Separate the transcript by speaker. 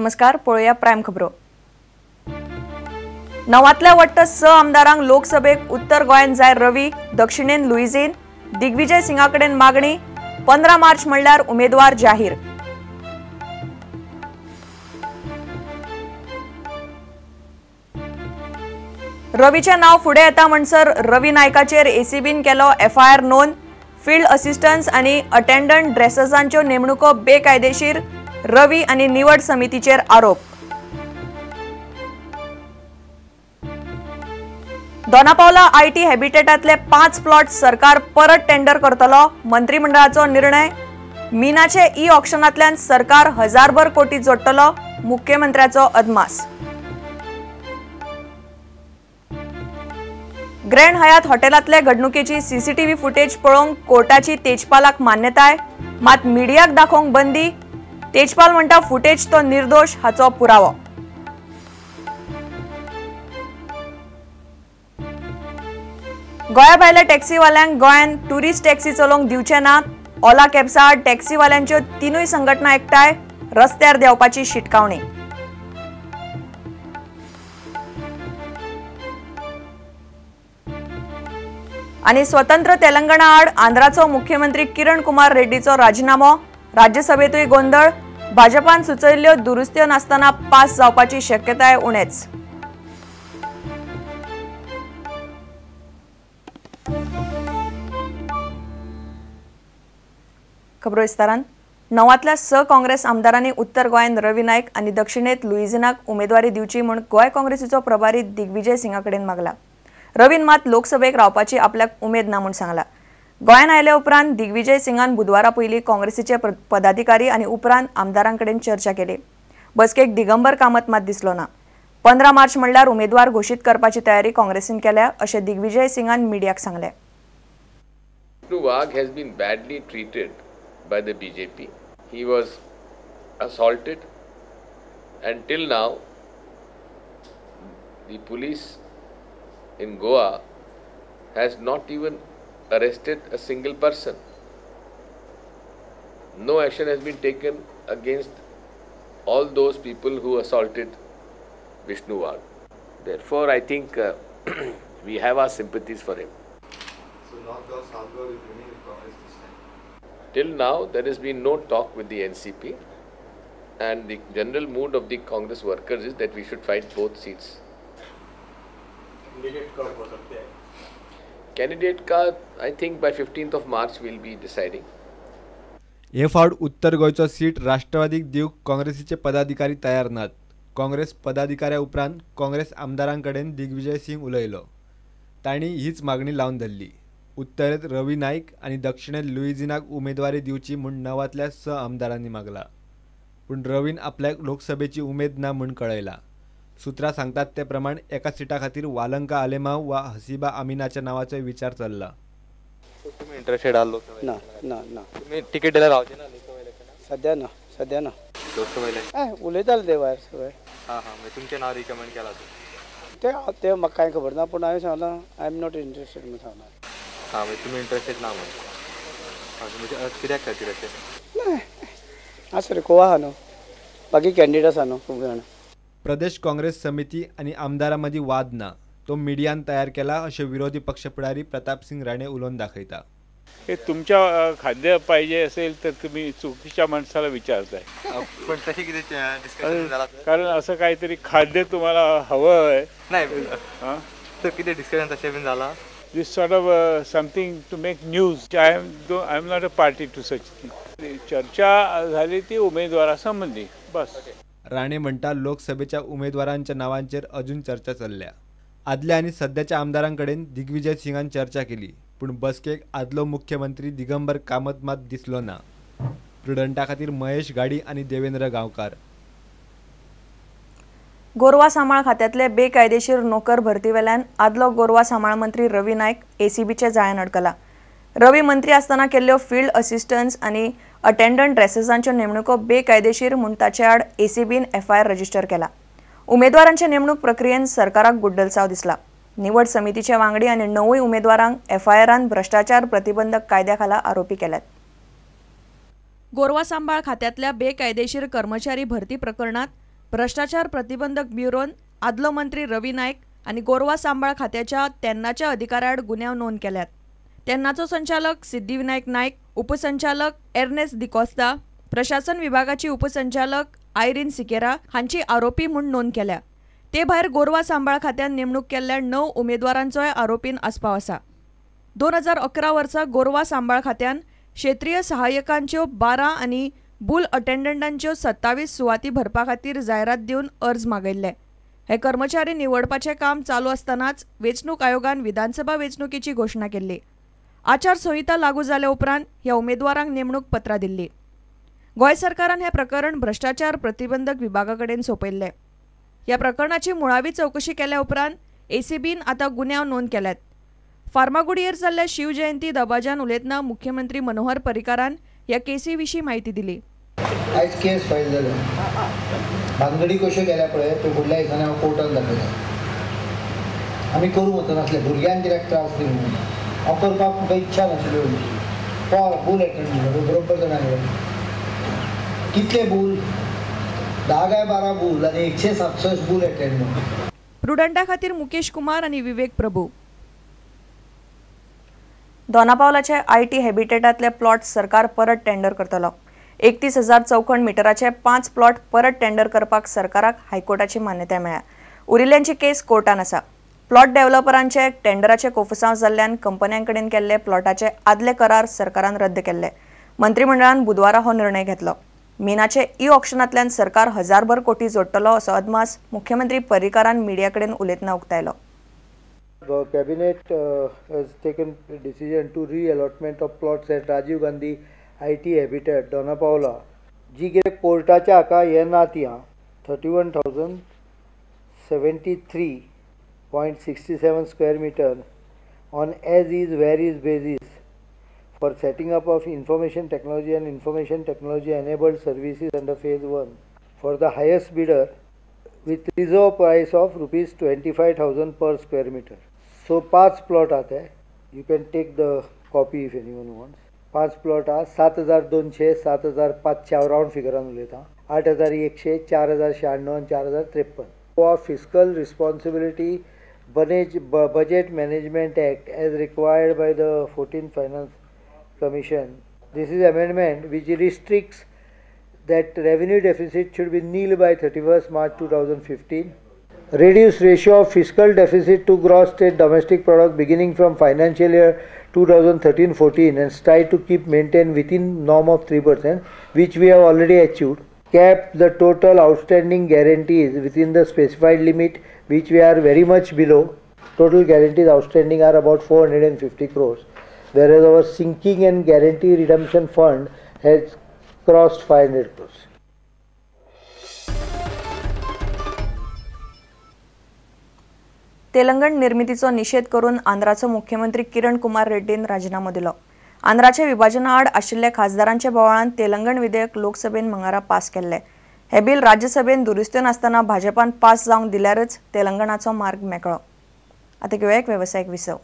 Speaker 1: नमस्कार, पळोवया प्रायम खबरो. नवातल्या वट्ट 6 आमदारांक लोकसभेक उत्तर गोंयांत जाय रवी, दक्षिणेन लुईझीन. दिग्विजय सिंगा कडेन मागणी. 15 मार्च म्हणल्यार उमेदवार जाहीर. रवीचें नांव फुडें येता म्हणसर रवी नायकाचेर एसीबीन केलो एफआयआर नोंद. फील्ड असिस्टंट्स आनी अटेंडंट ड्रेसर्सांच्यो नेमणुको बेकायदेशीर. रवी आनी निवड समितीचेर आरोप. दोनापावला IT हॅबिटेटांतले 5 प्लॉट सरकार परत टेंडर करतलो. मंत्रिमंडळाचो निर्णय. मिनाचे ई ऑक्शनांतल्यान सरकार 1000 कोटी जोडटलो. मुख्यमंत्र्याचो अदमास. ग्रँड हयात हॉटेलांतले घडणुकेची सीसीटीव्ही फुटेज पळोवंक कोर्टाची तेजपालाक मान्यताय, मात मिडियाक दाखोवंक बंदी. तेजपाल म्हणटा फुटेज तो निर्दोष हाचो पुरावो. गोंया भायल्या टॅक्सीवाल्यांक गोंयांत टुरिस्ट टॅक्सी चलोवंक दिवचे नात. ओला कॅब्सा आड टॅक्सीवाल्यांच्यो 3 संघटना एकठांय. रस्त्यार देंवपाची शिटकावणी. आनी स्वतंत्र तेलंगणा आड आंध्राचो मुख्यमंत्री किरण कुमार रेड्डीचो राजिनामो. राज्यसभेतूय गोंदळ. भाजपान सुचयल्ल्यो दुरुस्त्यो नासतना पास जावपाची शक्यताय उणेच. खबरो विस्तारान. नवातल्या 6 काँग्रेस आमदारांनी उत्तर गोंयांत रवी नायक आनी दक्षिणेंत लुईझिनाक उमेदवारी दिवची म्हूण गोंय काँग्रेसीचो प्रभारी दिग्विजय सिंगा कडेन मागला. रवीन मात लोकसभेक रावपाची आपल्याक उमेद ना म्हूण सांगला. गोंयांत आयल्या उपरांत दिग्विजय सिंगान बुधवारा पयलीं काँग्रेसीचे पदाधिकारी आनी उपरांत आमदारां कडेन चर्चा केली. बसकेक दिगंबर कामत मात दिसलो ना. 15 मार्च म्हणल्यार उमेदवार घोशीत करपाची तयारी काँग्रेसीन केल्या अशें दिग्विजय सिंगान मिडियाक सांगलें.
Speaker 2: Wagh has been badly treated by the BJP. He was assaulted and till now the police in Goa has not even arrested a single person. No action has been taken against all those people who assaulted Vishnu Wagh. Therefore, I think we have our sympathies for him.
Speaker 3: So North Goa, South Goa will remain with Congress this time?
Speaker 2: Till now, there has been no talk with the NCP, and the general mood of the Congress workers is that we should fight both seats. Candidate का I think by 15th of March we'll be deciding.
Speaker 3: हे फावट उत्तर गोंयचो seat राष्ट्रवादीक दिवंक काँग्रेसीचे पदाधिकारी तयार नात. काँग्रेस पदाधिकाऱ्या उपरांत काँग्रेस आमदारां कडेन दिग्विजय सिंग उलयलो. तांणी हीच मागणी लावन धरली. उत्तरेंत रवी नायक आनी दक्षिणेंत लुईझिनाक उमेदवारी दिवची म्हूण नवातल्या 6 आमदारांनी मागला. पूण रवीन आपल्याक लोकसभेची उमेद ना म्हूण कळयला. सूत्रां सांगतात ते प्रमाण एका सिटा खातीर वालंका आलेमाव वा हसीबा अमिनाच्या नावाचो विचार चल्ला.
Speaker 4: तुम्ही इंटरेस्टेड आहात लोकसभा?
Speaker 5: ना ना ना.
Speaker 4: तुम्ही तिकीट दिल्यार रावचे ना लोकसभा इलेक्शनाक?
Speaker 5: सध्या ना, सध्या ना.
Speaker 4: लोकसभा इलेक्शन
Speaker 5: उलयताले ते भायर सगळे.
Speaker 4: हां हां, म्हणजे तुमचें नांव रिकमेंड केलां
Speaker 5: ते ते म्हाका कांय खबर ना, पूण हांवें सांगलां I am not interested म्हणून सांगलां.
Speaker 4: हां, म्हणजे तुमी इंटरेस्टेड ना म्हणून. म्हणजे कित्याक खातीर अशें?
Speaker 5: ना आसा रे, गोवा आहा न्हू, बाकी कॅन्डिडेट आसा न्हू खूब जाणां.
Speaker 3: प्रदेश काँग्रेस समिती आनी आमदारां मदीं वाद ना, तो मिडियान तयार केला अशें विरोधी पक्ष फुडारी प्रतापसिंग राणे उलोवन दाखयता.
Speaker 6: हे तुमच्या खाद्य पाहिजे असेल तर तुम्ही चुकीच्या माणसाला विचारताय.
Speaker 4: पण तशी किती डिस्कशन झाला?
Speaker 6: कारण असं काहीतरी खाद्य तुम्हाला हवं आहे
Speaker 4: नाही तर किती डिस्कशन तसे पण झाला?
Speaker 6: This sort of something to make news. I am not a party to such thing. चर्चा झाली ती उमेदवारासंबंधी बस.
Speaker 3: राणे म्हणटा लोकसभेच्या उमेदवारांच्या नावांचेर अजून चर्चा चल्ल्या. आदल्या आनी सध्याच्या आमदारां कडेन दिग्विजय सिंगान चर्चा केली, पूण बसकेक आदलो मुख्यमंत्री दिगंबर कामत मात दिसलो ना. प्रुडंटा खातीर महेश गाडी आनी देवेंद्र गांवकार.
Speaker 1: गोरवा सांबाळ खात्यांतले बेकायदेशीर नोकर भरती वेल्यान आदलो गोरवा सांबाळ मंत्री रवी नायक एसीबीच्या जाळ्यान अडकला. रवी मंत्री आसतना केल्ल्यो फील्ड असिस्टंट्स आनी अटेंडंट ड्रेसेसांच्यो नेमणुको बेकायदेशीर म्हूण ताचे आड एसीबीन एफआयआर रजिस्टर केला. उमेदवारांचे नेमणूक प्रक्रियेन सरकाराक गुड्डलसाव दिसला. निवड समितीचे वांगडी आनी 9 उमेदवारांक एफआयआरान भ्रष्टाचार प्रतिबंधक कायद्या खाला आरोपी केल्यात. गोरवा सांबाळ खात्यांतल्या बेकायदेशीर कर्मचारी भरती प्रकरणात भ्रश्टाचार प्रतिबंधक ब्युरोन आदलो मंत्री रवी नायक आनी गोरवां सांबाळ खात्याच्या तेन्नाच्या अधिकाऱ्याआड गुन्यांव नोंद केल्यात. तेन्नाचो संचालक सिद्धिविनायक नायक, उपसंचालक एर्नेस्ट डिकोस्ता, प्रशासन विभागाची उपसंचालक आयरीन सिकेरा हांची आरोपी म्हूण नोंद केल्या. ते भायर गोरवां सांबाळ खात्यान नेमणूक केल्ल्या 9 उमेदवारांचोय आरोपीन आस्पाव आसा. 2011 वर्सा गोरवां सांबाळ खात्यान क्षेत्रीय सहाय्यकांच्यो 12 आनी बुल अटेंडंटांच्यो 27 सुवाती भरपा खातीर जायरात दिवन अर्ज मागयल्ले. हे कर्मचारी निवडपाचें काम चालू आसतनाच वेंचणूक आयोगान विधानसभा वेंचणुकेची घोशणा केल्ली. आचारसंहिता लागू जाल्या उपरांत ह्या उमेदवारांक नेमणूक पत्रां दिल्ली. गोंय सरकारान हें प्रकरण भ्रश्टाचार प्रतिबंधक विभागा कडेन सोंपयल्लें. ह्या प्रकरणाची मुळावी चवकशी केल्या उपरांत एसीबीन आतां गुन्यांव नोंद केल्यात. फार्मागुडयेर जाल्ल्या शिवजयंती दबाज्यान उलयतना मुख्यमंत्री मनोहर पर्रीकारान ह्या केसी विशीं म्हायती दिली.
Speaker 7: आयज केस फायल जाल्या, भानगडी कश्यो केल्या पळय त्यो फुडल्या दिसांनी हांव कोर्टान दाखयता. आमी करूंक वचनासले, भुरग्यांक कित्याक त्रास दिवंक म्हणून हांव करपाक म्हाका इच्छा नाशिल्ली. बुल एटेंड बरोबर जाणा कितले बुल, 10 काय 12 बुल आनी 167 बुल एटेंड.
Speaker 1: प्रुडंटा खातीर मुकेश कुमार आनी विवेक प्रभू. दोनापावलाचे IT हॅबिटेटांतले प्लॉट सरकार परत टेंडर करतलो. 31,000 चौखण मिटराचे 5 प्लॉट परत टेंडर करपाक सरकाराक हायकोर्टाची मान्यताय मेळ्ळ्या. उरिल्ल्यांची केस कोर्टान आसा. प्लॉट डेव्हलपरांचे टेंडराचे कोफुसांव जाल्ल्यान कंपन्यांकडेन केल्ले प्लॉटाचे आदले करार सरकारान रद्द केल्ले. मंत्रिमंडळान बुधवारा हो निर्णय घेतलो. मिनाचे ई ऑक्शनांतल्यान सरकार 1000 कोटी जोडटलो असो अदमास मुख्यमंत्री पर्रीकारान मिडिया कडेन उलयतना उक्तायलो.
Speaker 7: The cabinet has taken a decision to re-allotment of plots at Rajiv Gandhi IT Habitat, Dona Paula. जी कितें कोर्टाच्या हाका हें ना ती आहा 31,073.67 square meter on as is where is basis for setting up of information technology and information technology enabled services under phase 1 for the highest bidder with reserve price of rupees 25,000 per square meter. So 5 plot आते हैं, you can take the copy if anyone wants. 5 plot ah 7,200, 7,500 round फिगरान उलयता, 8,100, 4,096 आनी 4,053. Goa Fiscal Responsibility Budget Management Act as required by the 14th Finance Commission. This is amendment which restricts that revenue deficit should be nil by 31st March 2015. Reduce ratio of fiscal deficit to gross state domestic product beginning from financial year 2013-14 and strive to keep maintain within norm of 3%, which we have already achieved. Cap the total outstanding guarantees within the specified limit, which we are very much below. Total guarantees outstanding are about 450 crores, whereas our sinking and guarantee redemption fund has crossed 500 crores.
Speaker 1: Telangana निर्मितीचो निषेध करून आंध्राचो मुख्यमंत्री किरण कुमार रेड्डीन राजीनामो दिलो. आंध्राचे विभाजना आड आशिल्ल्या खासदारांच्या बोवाळान तेलंगण विधेयक लोकसभेन मंगळारा pass केल्ले. हे बिल राज्यसभेन दुरुस्त्यो नासतना भाजपान पास जावंक दिल्यारच तेलंगणाचो मार्ग मेकळो. आतां घेवया एक वेवसायीक विसव.